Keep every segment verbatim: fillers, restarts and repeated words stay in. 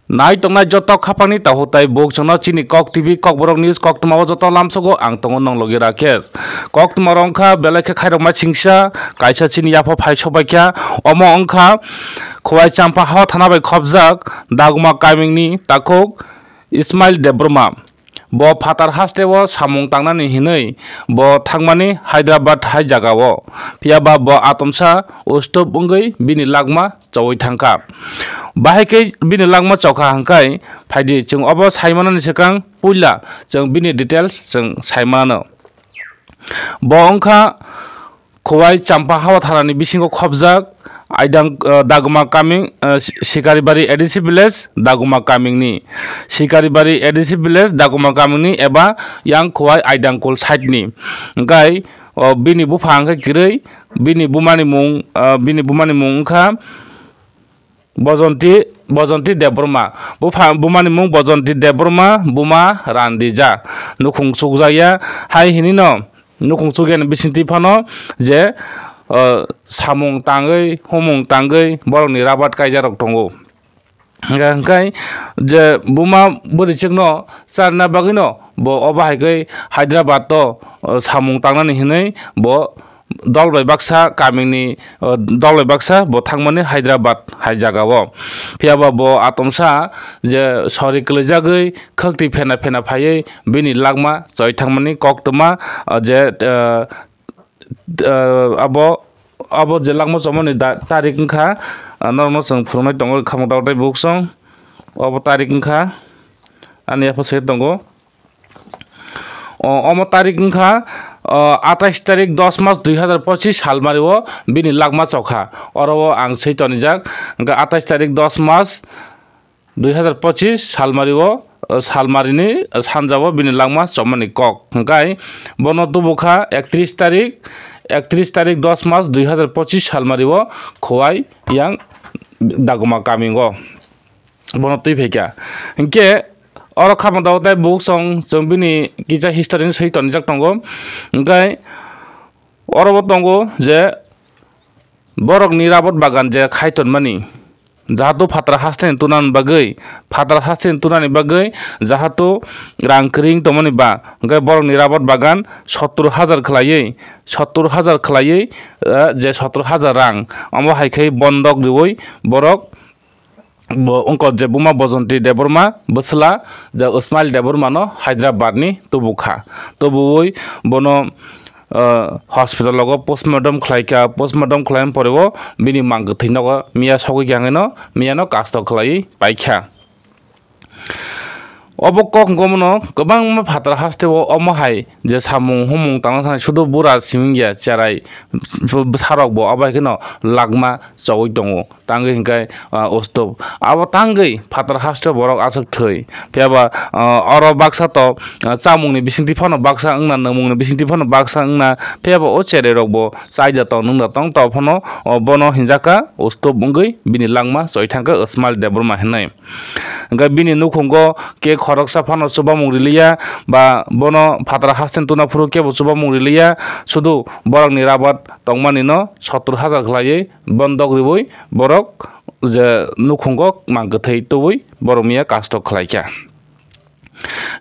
Nai tongnai joto khapangni tahu tai buk chwngno chini Kok T V Kokborok News koktwmao joto lamsogo ang tongo nong logi Rakesh. Koktwma rok wngkha belai khe khairokma singsa kaisa chini yapha phai sobaikha, omo wngkha Khowai Champa Hawa thana bai khopjak Daguma kamingni takhuk Ismail Debbarma. Bo phatar hasteo samung tangnani hinwi bo thangmani Hyderabad hai jagao. Phiya ba bo atomsa ustup wngwi bini langma chowi thangkha. Bahai khe bini langma chokha hwnkhe phaidi chwng obo saimanani swkang puila chwng bini details chwng saimanano. Bo wngkha Khowai Champa Hawa thanani bisingo khopjak Aidang, uh, Daguma Kaming, uh, Si-, Sikaribari A D C village, Daguma Kamingni. Sikaribari A D C village, Daguma Kamingni eba yang Khowai Aidangkul side ni. Hwnkhe, uh, bini bupha hwnkhe kwrwi, bini bumani mung, uh, bini bumani mung wngkha Bojonti, Bojonti Debbarma. Bupha, bumani mung Bojonti Debbarma, buma Randija. Nukhung chukjakya, hai hinino nukhung chukya ni bisingtwi phano je, uh, samung tangwi, humung tangwi borokni rabat kaijarok tongo. Hwnkhe, hwnkhe je buma bwrwichwkno charna bagwino bo obo hai khe Hyderabad-o, uh, samung tangnani hinwi bo dol bai baksa kamini, uh, dol bai baksa bo thangmani Hyderabad hai jagao. Phiya ba bo atomsa je sori kwlaijagwi khwktwi phena phena phaiwi bini langma choi thangmani koktwma, uh, je, uh, uh, abo, abo je langma chomani da-, tarik wngkha, uh, norokno chwng phwrwngnai tongo khamung daotai buksong. Obo tarik wngkha, ani yapha se tongo. O, omo tarik wngkha, o, atais tarik dos mas dui hazar pochis salmario bini langma chokha. Oro o ang swi tonijak. Hwnkhe atais tarik dos mas dui hazar pochis salmario, o, salmarini sanjao bini langma chomani kok. Hwnkhe bono tubukha ektris tarik, ektris tarik dos mas dui hazar pochis salmario Khowai yang Daguma kamingo. Bono twi phaikha. Hinkhe oro khamung dago tei buksong chwng bini kisa history ni swi tonjak tongo. Hinkhe oro bo tongo je borokni rabat bagan je khai tonmani, jahatu phatra hasteni tunani bagwi, phatra hasteni tunani bagwi jahatu rang kwrwi tongmani ba, hinkhe borokni rabat bagan sottur hajar khwlaiwi, sottur hajar khwlaiwi, eh, je sottur hajar rang, omo hai khe bondok riwi borok bo wngkha je buma Bojonti Debbarma bwsla je Ismail Debbarma no Hyderabad ni tubukha. Tubuwi bono, uh, hospital logo postmortem khlaikha, postmortem khlaini pore o bini mang kwthwi nogo miya sogwi kha hwnkhe no miya no kasto khlaiwi paikha. Obo kok hwnkhe bono kwbangma phatar hasteo omo hai je samung humung tangna thangwi sudu bura simi wngya cherai bwsarok bo abo hai kheno langma chogwi tongo. Tangwi hinkhe, ah, ustup. Abo tangwi phatar hasteo borok aswk thwi. Phiya ba, ah, oro baksa to, ah, chamungni bisingtwi phano baksa wngna, nwngmungni bisingtwi phano baksa wngna. Phiya ba o cherai rok bo chaida tong, nwngda tong, to phano, oh, bono hinjak kha ustup wngwi bini langma choi thang kha Ismail Debbarma hinwi. Hwnkhe bini nukhungo khe khoroksa phano chubamung riliya, ba bono phatar hasteni tuna phuru kebo chubamung riliya, sudu borokni rabat tongmani no sottur hajar khlaiwi bondok riwi borok je nukhungo mang kwthwi tubui borok miya kasto khlaikha.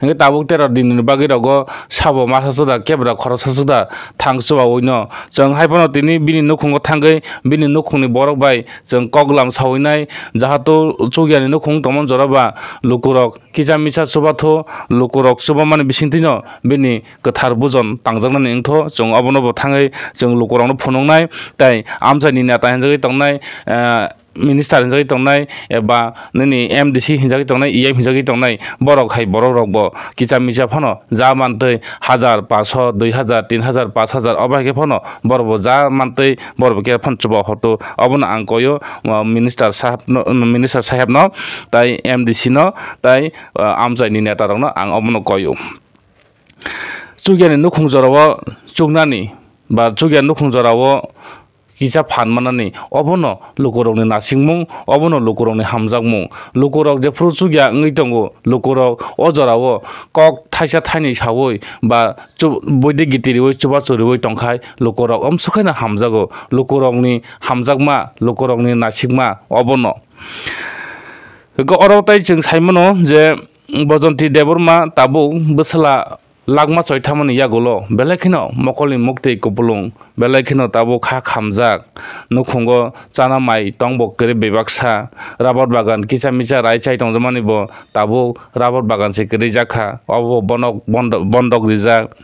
Hwnkhe tabuk tero dinni bagwi rogo sabo masa suda kebra khoroksa suda thang chubaui no. Chwng hai phano tini bini nukhungo thangwi bini nukhungni borok bai chwng koklam saui nai, jahato chukyani nukhung tongmani jora ba lukurok kisa misa chubatho, lukurok chubamani bisingtwino bini kwthar bujon tangjaknani wngtho. Chwng obono bo thangwi chwng lukurokno phunuknai tei amchaini neta hinjagwi tongnai, eh, minister hinjagwi tongnai eba nini M D C hinjagwi tongnai, E M hinjagwi tongnai, borok hai borok rok bo kisa misa phano ja mantwi hajar, paso, dui hajar, tin hajar, pash hajar obo hai khe phano borok bo ja mantwi borok bo khe phano chuba hoto. Obono ang koyo, uh, minister sahab no, minister saheb no tai M D C no tai, uh, amchaini neta rok no ang obono koyo. Chukyani nukhung jorao chuknani ba chukya nukhung jorao kisa phan manani, obono lukurokni nasikmung, obono lukurokni hamjakmung. Lukurok jephuru chukya wngwi tongo, lukurok o jorao kok thaisa thainwi saui ba chu-, boide giti riui chubachu riui tongkhai lukurok omswkhaino hamjago. Lukurokni hamjakma, lukurokni nasikma obono. Eko oro tei chwng sai mano je Bojonti Debbarma tabuk bwsla lakma choi thamani yagulo belai kheno mokolni muktwi kupulung, belai kheno tabuk kha khamjak. Nukhungo chana mai tongbo kwrwi bebaksa, rabar bagan kisa misa rai chai tongjakmani bo tabuk rabar bagan se kwrwi jakha, obo bonok bondo-, bondok rijak.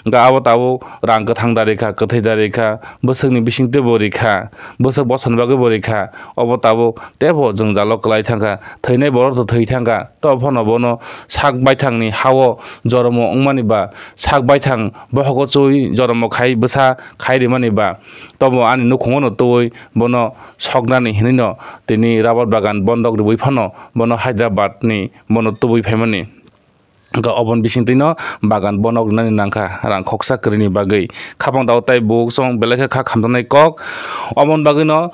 Hwnkhe abo tabuk rang kwthang da rikha, kwthwi da rikha, bwswkni bisingtwi bo rikha, bwswk bosoni bagwi bo rikha, obo tabuk teibo jwngjalo kwlai thangkha, thwinai borok to thwi thangkha, to phano bono sak baithangni hao joromo wngmani ba, sak baithang bohogo chui joromo khai bwsa khai rimani ba, tobo ani nukhungo no tubui bono soknani hinwi no tini rabar bagan bondok rwui phano bono Hyderabad ni bono tubui phaimani. Hwnkhe oboni bisingtwino bagan bonok rwnani nangkha rang khoksa kwrwini bagwi. Khapang dao tai buk chwng belai khe kha khamjaknai kok. Oboni bagwino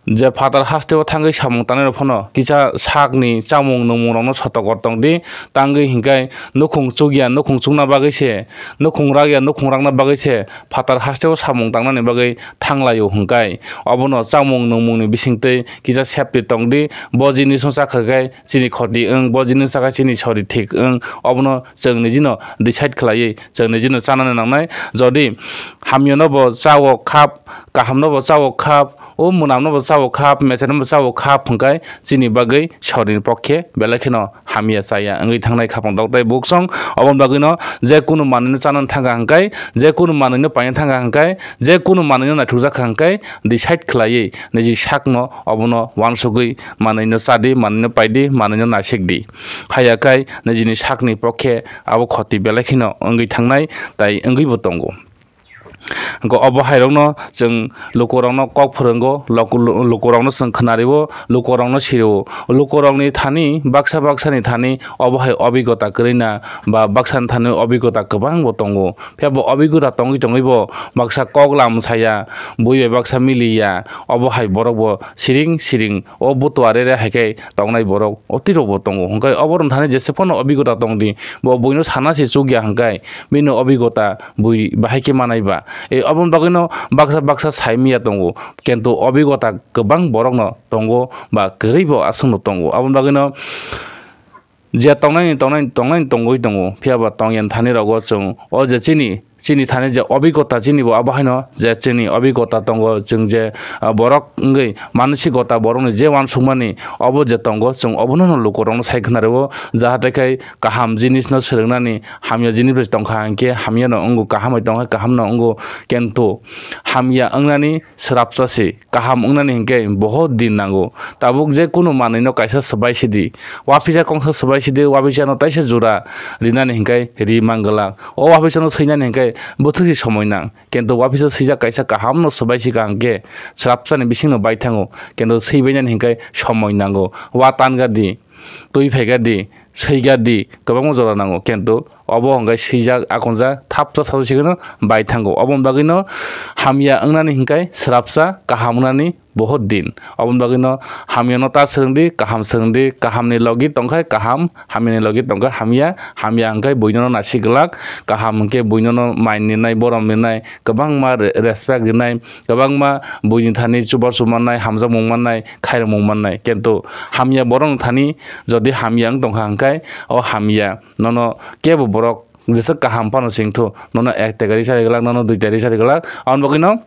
je phatar hasteo thangwi samung tangnai rok phano kisa sakni chamung nungmung rokno sotokor tongdi. Tangwi hinkhe nukhung chukya, nukhung chukna bagwi se, nukhung rakya, nukhung rakna bagwi se phatar hasteo samung tangnani bagwi thanglaio hwnkhe obono chamung nungmungni bisingtwi kisa safety tongdi. Bo jinisno chakha khe chini khoti wng, bo jinis chakha chini sori thik wng, obono chwng nijino decide khlaiwi chwng nijino chanani nangnai. Jodi hamyano bo chao khap, kahamno bo chao khap, o mwnamno bo chao khap, mecherno bo chao khap hwnkhe chini bagwi sorini pokhe belai kheno hamya chaya wngwi thangnai khapang dok tei buk song. Oboni bagwino je kunu manwino chanani thangkha hwnkhe, je kunu manwino paina thangkha hwnkhe, je kunu manwino naithokjakha hwnkhe decide khlaiwi niji sakno obono uansugwi manwino chadi, manwino paidi, manwino naisikdi. Haiya khe nijini sakni pokhe abo khoti belai kheno wngwi thangnai tai wngwibo tongo. Hwnkhe obo hairokno chwng lukurokno kok phwrwngo, lok-, lu-, lukurokno chwng khwnario, lukurokno sirio. Lukurokni thani, baksa baksani thani obo hai obigota kwrwina ba baksani thani obigota kwbangbo tongo. Phiya bo obigota tongwi tongwi bo baksa kok lam saya, bui bai baksa miliya, obo hai borok bo siring siring o butua re re hai khe tongnai borok otirok bo tongo. Hwnkhe oborok thani jesa phano obigota tongdi, bo buino sana se chukya hwnkhe bini obigota bui bahai khe manai ba. E oboni bagwino baksa baksa sai miya tongo, kintu obigota kwbang borokno tongo ba kwrwi bo aswkno tongo. Aboni bagwino je tongnani, tongnani, tongnani tongwi tongo, phiya ba tongya thani rogo chwng o je chini, chini thani je obigota chini bo abo haino je chini obigota tongo, chwng je, ah, borok wngwi manosikota borokni je uansukmani obo je tongo, chwng obono no lukurokno sai khwnario, jahate khai kaham jinisno swrwngnani, hamya jinis bai tongkha hinkhe hamyano wngo, kaham bai tongkha kahamno wngo, kintu hamya wngnani swrapsa se. Kaham wngnani hinkhe bohot din nango. Tabuk je kunu manwino kaisa swbai sidi, uaphisa kongsa swbai sidi, uaphisano taisa jora rinani hinkhe ri manglak. O uaphisano swinani hinkhe bwthwk se somoi nang. Kintu uaphiso swijak kaisa kahamno swbai si kaham khe swrapsani bisingno bai thango. Kintu swibainani hinkhe somoi nango. Ua tanga di, twi phaika di, swiga di, kwbangma jora nango. Kintu obo hwnkhe swijak, akonjak, thapsa sasu sigano bai thango. Oboni bagwino hamya wngnani hinkhe swrapsa, kaham wngnani bohot din. Oboni bagwino hamyano ta swrwngdi, kaham swrwngdi, kahamni logi tongkhe kaham, hamyani logi tongkhe hamya, hamya hwnkhe buinono nasi glak, kaham hwnkhe buinono mai ninai, borom ninai, kwbangma re-, respect rinai, kwbangma buini thani chubachu mannai, hamjakmung mannai, khairokmung mannai. Kintu hamya borokni thani jodi hamya wng tongkha hwnkhe o hamya nono kebo borok jesa kaham phano singthu, nono ek tega risa ri glak, nono dui tega risa ri glak. Aboni bagwino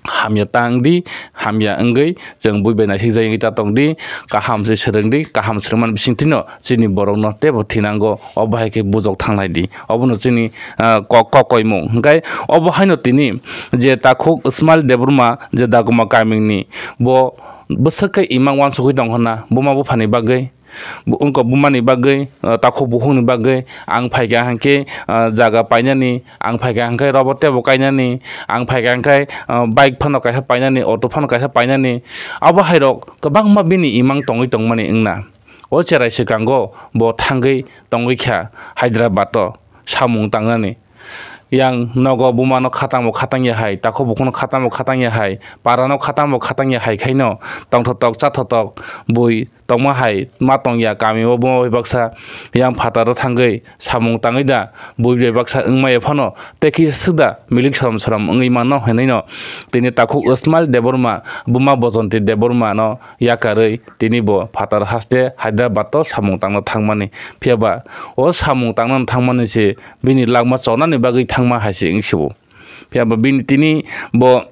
hamya tang di, hamya wngwi chwng bui bai naisik jai wngwi ta tong di, kaham se swrwng di, kaham swrwngmani bisingtwino chini borokno teibo thinango, obo hai khe bujok thanglai di. Obono chini, ah, kok, kok koimung. Hwnkhe obo haino tini je takhuk Ismail Debbarma je Dagoma kamini, bo bwswk khe imang uansugwi tong hwnna buma buphani bagwi, bo wngkok bumani bagwi, ah, takhuk bukhukni bagwi ang phaikha hwnkhe, ah, jaga painani, ang phaikha hwnkhe robo teibo kainani, ang phaikha hwnkhe, ah, bike phano kaisa painani, auto phano kaisa painani. Abo hairok kwbangma bini imang tongwi tongmani wngna. O cherai swkango bo thangwi tongwi kha Hyderabad-o samung tangnani. Yang nogo bumano khatangbo khatang ya hai, takhuk bukhukno khatangbo khatang ya hai, parano khatangbo khatang ya hai khaino tongthotok chathotok bui tongma hai ma tongya, kami o buma bai baksa yang phataro thangwi samung tangwi da, bui bai baksa wngmaya phano tei kisa swk da milik sorom sorom wngwi mano hinwino tini takhuk Ismail Debbarma buma Bojonti Debbarma no yakarwi tini bo phatar haste Hyderabad o samung tangna thangmani. Phiya ba o samung tangna thangmani se bini langma chonani bagwi thangma hai se wng sio. Phiya ba bini tini bo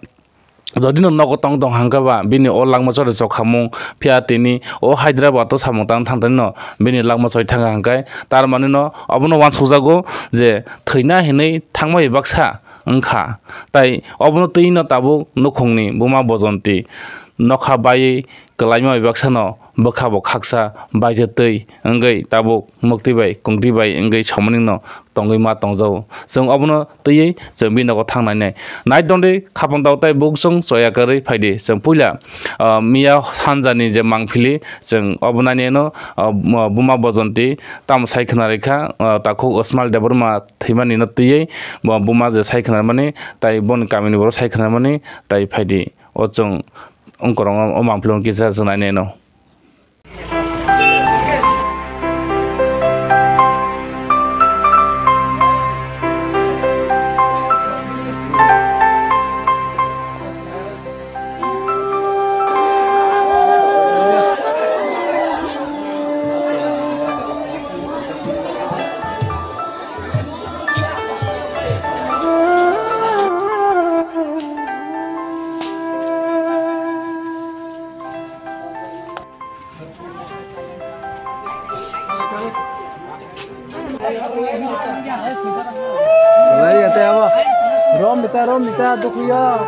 jodi no nogo tong tong hangka ba bini o langma chori chok hamung, phiya tini o Hyderabad o samung tang thang tani no bini langma choi thang hangkai, tar mani no obono wansukjago je thwina hinwi thangma bai baksa wngkha. Tai obono twi no tabuk nukhungni buma Bojonti nokha baiwi kwlaima bai baksa no bwkha bo khaksa baitwi twi wngwi tabuk mukti bai kungti bai wngwi somani no tongwi ma tongjago. Chwng obono twiwi chwng bini nogo thang nainai. Nai tongdi khapang tao tai buk chwng choya kwrwi phaidi. Chwng puila, ah, miya sanjani je mangphili chwng obo nainai no, ah, buma Bojonti tamo sai khna rikha, ah, takhuk Ismail Debbarma thwimani no twiwi bo buma je sai khna mani tai boni kamini borok sai khna mani tai phaidi. O chwng wngkorong o mangphili kisa chwng nainai no. Rom nita, rom nita, dukuya.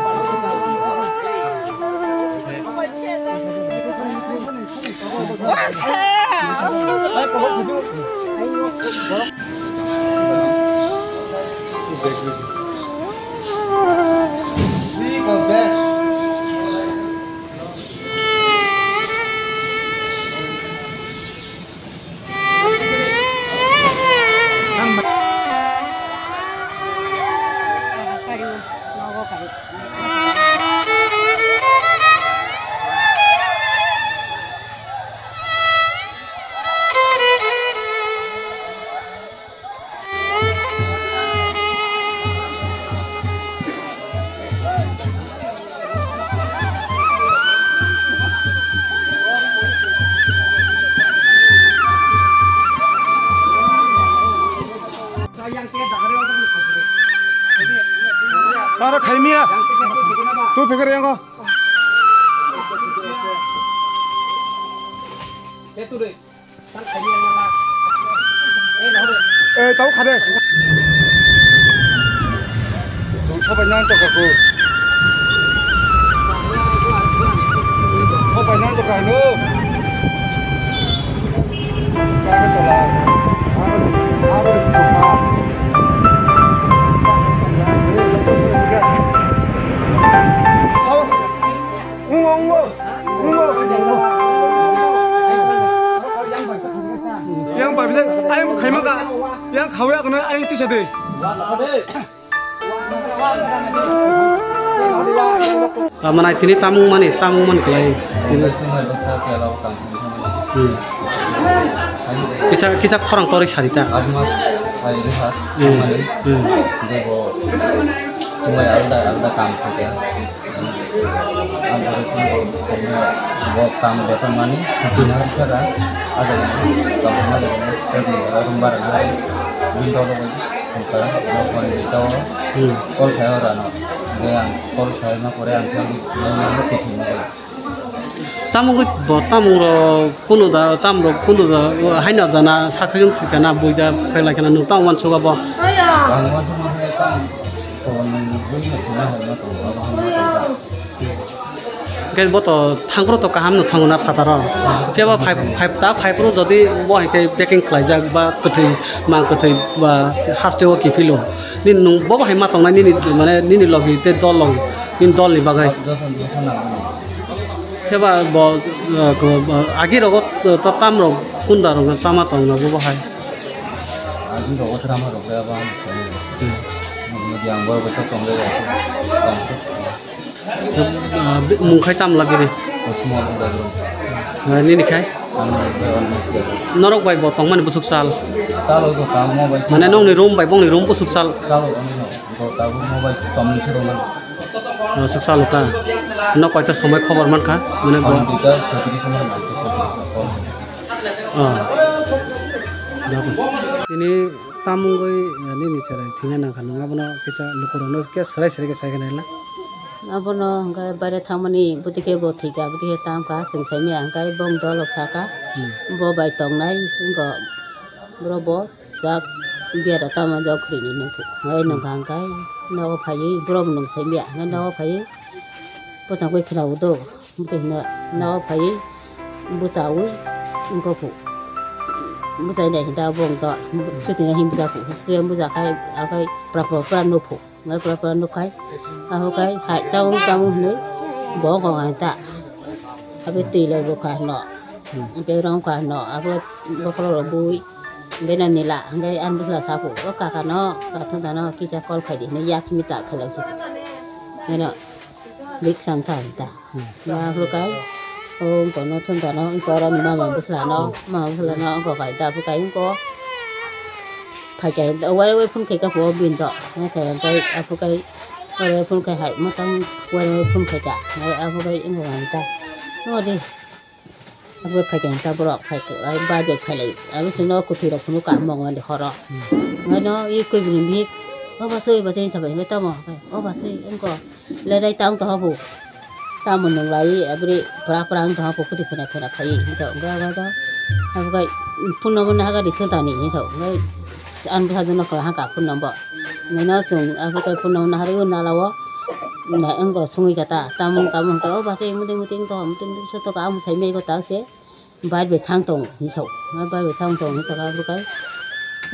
Aro khaimia. Tu phikir yango. Eh, tau khade. Tong sabai nang to kaku. Sabai nang to kanu. Jaga tola. Aro, aro. Sao. Ungo, ungo. Yang bai bile, ayang khaima ka. Yang khawi akna ayang tisa de. Manai tini tamung mani, tamung mani kelai. Tini. Hmm. Kisa, kisa khorang tori sarita. Admas, hai reha. Hmm. Hmm. Debo, cuma alda, alda kam kerja. Ang oro chwng bo saimano bo kam beton mani sakina rikha da. Ah jaga ni kam ma jaga ni tei ni jaga room bara na bai window rok bai tongkha. Bo phone ni tao call khai ora no. Ge ang call khai ma pore ang thang di no no no kuthum ma bai. Tamo bo tamung rok kunu da tam rok kunu da haino da na sakha jong thika na bui da khai lai khana nung tamo wan suga bo. Ang wan suga tam to nung bui no thina hai ma to abo hai ma to. Khe bo to thangphru to kaham no thango na phataro. Khe bo phai, phai, ta phaiphru jodi bo hai khe packing khlaijak ba kwthwi mang kwthwi ba haste o kiphilo. Nini nung bo hai ma tongnai nini mane nini logi tei dol logi, nini dol ni bagwi. Khe ba bo, eh, ko, bo agi rogo to tam rok kunda rok sama tongna bo hai. Agi rogo sama rok ba ba. Hmm. Mudi ang bo ko tongle ya. Ah, bi-, mung khai tam lagi ni? Osmo Bunda Bunda. Ah, nini khai? Norok bai bo tongmani bwswk sal? Chalo go ta mo bai. Mane nokni room bai bongni room bwswk sal? Chalo go ta mo bai chomni se rwmani. Bwswk sal ta. Nok koita somoi khobor mankha? Mane bo. Duita sotri somoi mankha, sotri somoi. Oh. Tini tamungwi nini cherai thina nangkha, nwng abono kisa lukurokno khe swrai swrai khe sai khe naila. Abono hwnkhe baire thangmani bwtwi khe bo thwikha, bwtwi khe tamkha, chwng saimaya hwnkhe bong dolok sakha, hmm, bo bai tongnai, wngkha borok bo jak biya da tamo jok khrini nungkha, hwnkhe nungkha hwnkhe nogo phaiwi borok bo nung saimaya, hwnkhe nogo phaiwi bwtangwi khwnago do, bwtwi hwnkhe nogo phaiwi bwchawi wngkha phu, bwchai nai hinta bong do, swtwi nai hin bwcha phu, swtwi bwcha khai, akhai pra pra pra nuphu. Ngai pura pura nukhai, abo kai hai tamung tamung hinui bo kok hai ta. Abi twi lai bo kha no. Hmm. Hingke rong kha no, abo bokhorok rok bui. Hingke na nila, hingke ani bwsla sapu, o kaka no, kathang tano kisa call khai di hinui yakni ta khalai si. Hingke no rik sang tha hinta. Nga phuru kai, o wngkha no thun tano, wngkha oro ni mama bwsla no, mama bwsla no wngkha kai da phuru kai wngkha. Phai kai, wari wai phun khai ka pho bin to, nga khai kai aphuru kai, wari wai phun khai hai, matang wari wai phun khai ka, hai aphuru kai wngkha kai ta. Wngkha di, aphuru kai phai kai ta borok, phai kai, bai bai phai lai, abo chwngno kwthwi rok phunu ka mong wani horo. Ngai no, i kwi bini bihik, o ba soi ba chai sabai, ngai tamo, o ba soi, wngkha. Lerai tang tong habu. Tamo nung lai abri pra pra ang tong habu kuti phuna phuna khai hinso. Ga ga ga. Abu kai phun no mun haga di thun tani hinso. Ngai an bwsa jona kala haka phun no bo. Ngai no chung abu kai phun no mun hari un nala wo. Na engko sungui kata tamung tamung to ba se muti muti to muti muti so to ka amu sai mei ko ta se. Bai bai thang tong hinwi sa, bai bai thang tong hinwi sa kha, abo kai,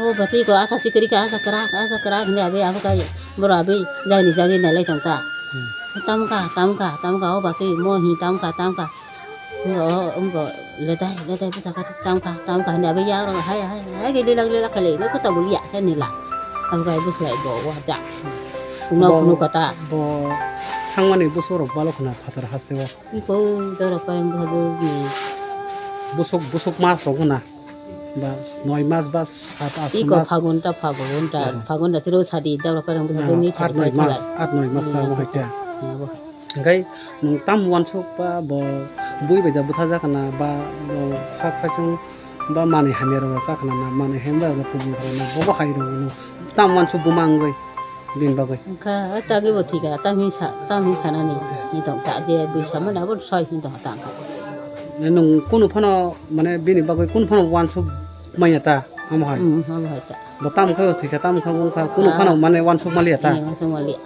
o bachwi ko asa sikiri ka, asa kwrak, asa kwrak hinwi abi, abo kai, borok abi jagni jagni nailai tong ta. Hmm. Tamkha, tamkha, tamkha, o bachwi mo hi tamkha, tamkha. O, o, wngko, ledai, ledai, bwsa kha, tamkha, tamkha hinwi abi yak rok hai, hai, hai, hai, lilak, lilak khailai, khe kwtal bo liya, se nila. Abo kai bwslai bo, wajak. Chwngno bo, phunuk kha ta. Bo thangmani bwswk rok balo khna phatar haste o. Iko doro pareng bwsajwk ni. Bwswk, bwswk mas rok na. Ba noi mas ba sat iko mas. Phagun ta, phagun ta, hmm, phagun ta siro sadi doro pareng bwsajwk ni sadi aat noi mas, aat noi mas ta mo hai ta. Hingkai nwng tam wansuk ba bo bui bai da bwtha jak na ba bo sak sak chung ba manwi hamya rok cha khna na, manwi hamya rok kubun khna na, bo bo hai rok no tam wansuk buma wngwi. Bini bagwi. Wngkha, o tagwi bo thika, tamhi sa, tamhi sanani, ni tong ta je bui samani abo soi ni tong ta wngkha. Nwng kunu phano, mane, bini bagwi kunu phano wansuk manya ta, amo hai? Hmm, amo hai ta. Bo tam khe thika, tam khe wngkha, kunu phano, mane, wansuk maliya ta? Eh, wansuk maliya.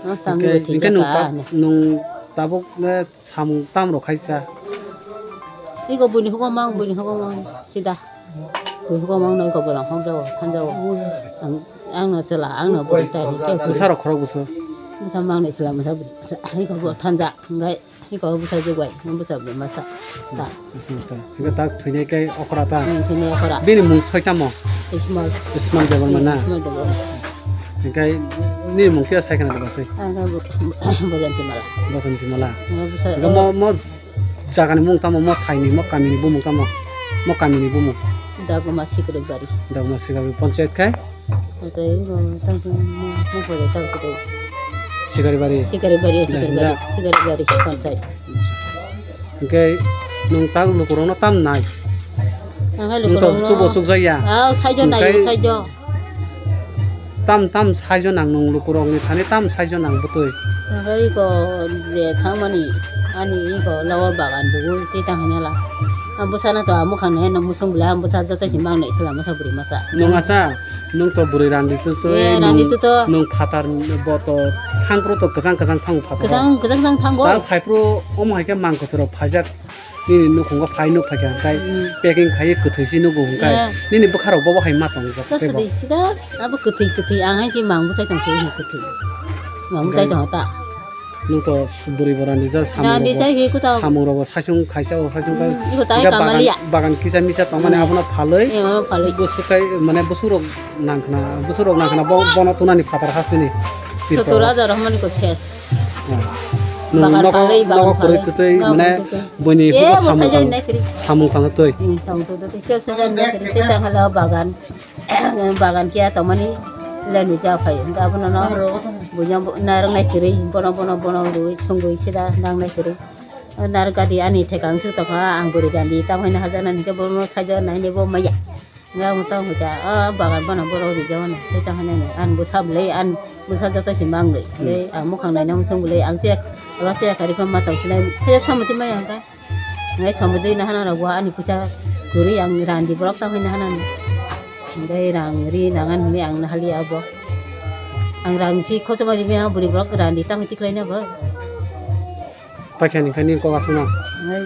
O tagwi bo thika ta, nwng tabuk, eh, samung tam rok khai cha? Iko buini hugo mang, buini hugo mang, sida. Buini hugo mang no iko borang hok jago, than jago. Ang, ang no chwla, ang no bwrwi tai, hwnkhe bwsa rok khorok bwswk? Bwsa mang no chwla, bwsa bwrwi, bwsa, iko bo than ja, hwnkhe iko bwsa jwk bai, bwsa bwrwi masa. Ta. Bwsa ta. Hwnkhe ta thwinai khe okra ta? Eh, thwinai okra. Bini mung soi tamo? Ismail. Ismail Debbarma na? Ismail Debbarma. Hwnkhe nini mung khe sai khna bwsai? Ang khe bo-, Bojanti Mala. Bojanti Mala. Hwnkhe bwsa, hwnkhe mo, mo Jagani mung tamo, mo thaini, mo kamini bumung tamo? Mo kamini bumung? Dagoma Sikari Bari. Dagoma Sikari Bari. Panchayat khai? Panchayat, mo, tang, mo, mo, mo, tang, tang. Sikari Bari? Sikari Bari, da, Sikari Bari, da. Sikari Bari, panchayat. Hingke nwng tang lukurokno tam nai? Ang hai lukurokno chubo chukjakya? Ah, saijo nai, hingke saijo. Tam, tam saijo nang nwng lukurokni thani tam saijo nang bwtwi? Hwnkhe iko je thangmani ani iko lower bagan dugu tei tang hinala. Ang bwsano to ang mwkhang nai no musung bwlai ang bwsa joto si mang nai chwla masa bwrwi masa. Nwng acha, nwng to bwrwi randi to to, eh, nwng, randi to to. Nwng phatar bo to thangphru to kwchang kwchang thango phatar. Kwchang, kwchang kwchang thango. Tang phaiphru omo hai khe mang kwthwrok phaijak. Nini nukhungo phai nuk phaikha hwnkhe, hmm, packing khaiwi kwthwi se nugo hwnkhe, yeah, nini bwkharok bobo hai ma tongo. Ta tei bo sadi sida, abo kwthwi kwthwi, ang hai se mang bwsai tong se kwthwi. Mang bwsai tongo ta. Nwng to bwrwi bo randi ja samung randi rogo, jai hi kuta samung rogo saichung khaisa o saichung khai. Hmm, iko tai hwnkhe bagan, kamaliya, bagan kisa misa tongmani, hmm, abono phalwi. Eh, abono phalwi. Bwswk khai mane bwswk rok nangkhna, bwswk rok nangkhna bo, bono tunani phatar hasteni. Sottor hajar rok mani ko ses. Hmm. Bagan nogo, phalwi, bagan nogo kwrwi phalwi. Kwtwi, nogo mane kwtwi. Buini eh, buko samung saja tang-, hinai kwrwi. Samung tangwi twi. Hmm, samung tangwi twi. Khe saja hinai kwrwi. Khe tang hala bagan. Bagan khe tongmani lenu ja phai. Hwnkhe abono no buino narwknai kwrwi. Bono, bono, bono rwi, songwi sida nangnai kwrwi. Narwk gadi ani thekang suk tongkha, ang bwrwi gandi. Tamo hino hajaknani khe bono saja nainai bo maya. Nga mo tong hita, ah, bagan bono borok rijak mano. Tei tang hwnani, an bwsa bwlai, an bwsa joto se mang loi. Hmm. Tei ang mukhang naina muchung bwlai, ang che, oro che kari pha ma tong sinai. Tei samwtwi maya ang ka. Ngai samwtwi na hana rok bo ani puisa kwrwi ang randi borok tang hwnwi na hana ni. Tei rang ri nangan hwnwi ang na hali abo. Ang rang si khosoma ri maya bwrwi borok randi tang hwnwi tiklai na bo. Paikha ni khe nini kok aswkno? Nai,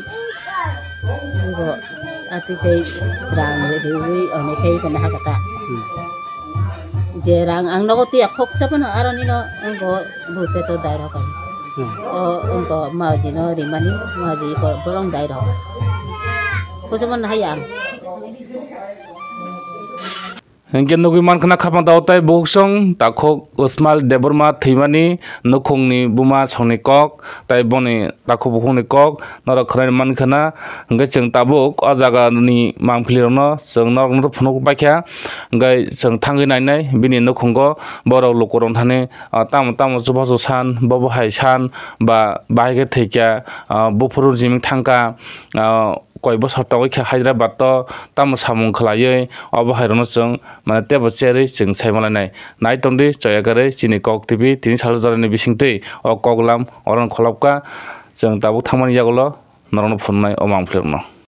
naigo, atwi tei rang riwi, onwi khe iko naha kata. Hmm. Je rang ang nogo tiya khoksa phano, aro nino, naigo, bu peto dai rok ang. Hmm. O, naigo, maji no rimani, maji ko borong dai rok. Khoksa phano hai ang. Hinkhe nugwi mankha na khapang tao tei bukhuk song takhuk Usmal Debbarma thwimani nukhungni buma songni kok tei boni takhuk bukhukni kok norok khwnai mankha na. Hinkhe chwng tabuk o jagani mangpilirokno chwng norokno phunuk paikha. Hinkhe chwng thangwi nainai bini nukhungo borok lukurok thani, ah, tamo tamo chubachu san, bobo hai san ba bahai khe thwikha, ah, buphuru jimik thangkha, ah, koi bosor tongwi khe Hyderabad o tamo samung khwlaiwi, obo hai rokno chwng, mane, teibo cherwi chwng sai malainai. Nai tongdi, choya kwrwi chini Kok T V tini salo jorani bisingtwi o koklam orono kholopkha. Chwng tabuk thangmani yagulo norokno phunuknai o mangpilirokno.